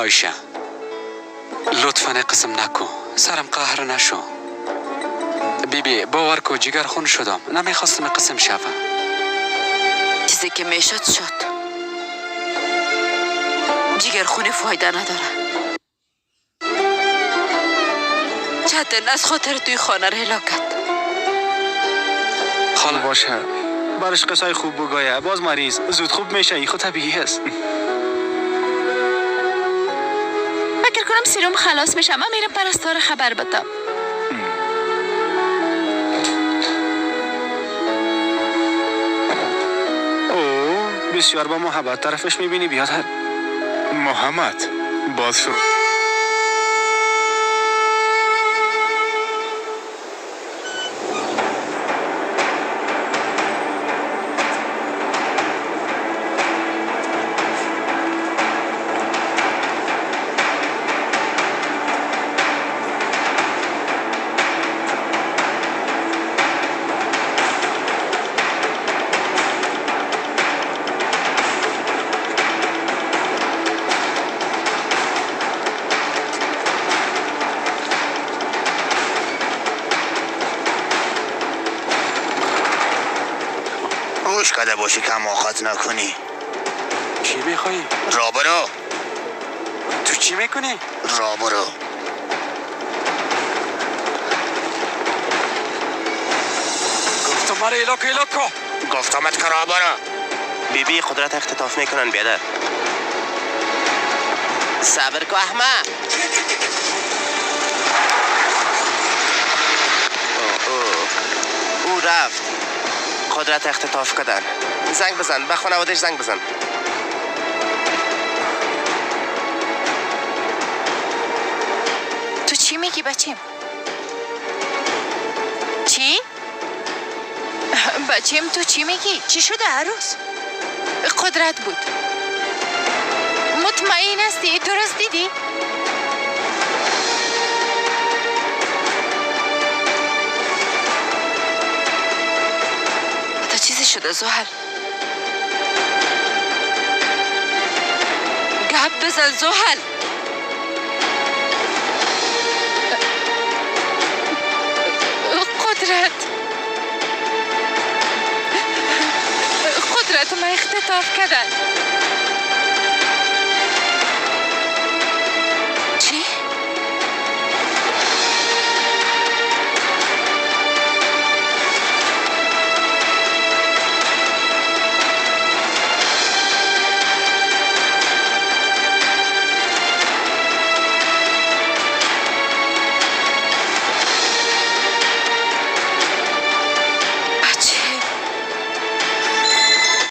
عایشه، لطفا قسم نکو، سرم قهر نشو. بیبی باور کو جگر خون شدم، نمیخواستم قسم شوم. چیزی که میشد شد. جگر خون فایده نداره. چتن از خاطر توی خانه را هلاک کرد. خاله باشه برش قصای خوب بگویه. باز مریض زود خوب میشه، این خود طبیعی است. فکر کنم سیروم خلاص میشه. من میرم پرستار خبر بدم. او بسیار با محبت طرفش میبینی بیادر. محمد باز شروع. گوش کده باشی که حماقت نکنی. چی میخوایی؟ را برو. تو چی میکنی؟ را برو. گفتم مرا ایلاکو ایلاکو. گفتمت که را برو. بیبی قدرت اختطاف میکنن بیادر. صبر کو احمد. او رفت. قدرت اختطاف کردن. زنگ بزن به خانوادهش، زنگ بزن. تو چی میگی بچیم؟ چی؟ بچیم تو چی میگی؟ چی شده عروس؟ قدرت بود. مطمئن هستی؟ درست دیدی؟ تا چیزی شده زحل. گپ بزن زحل. قدرت، قدرت ما اختطاف کردن.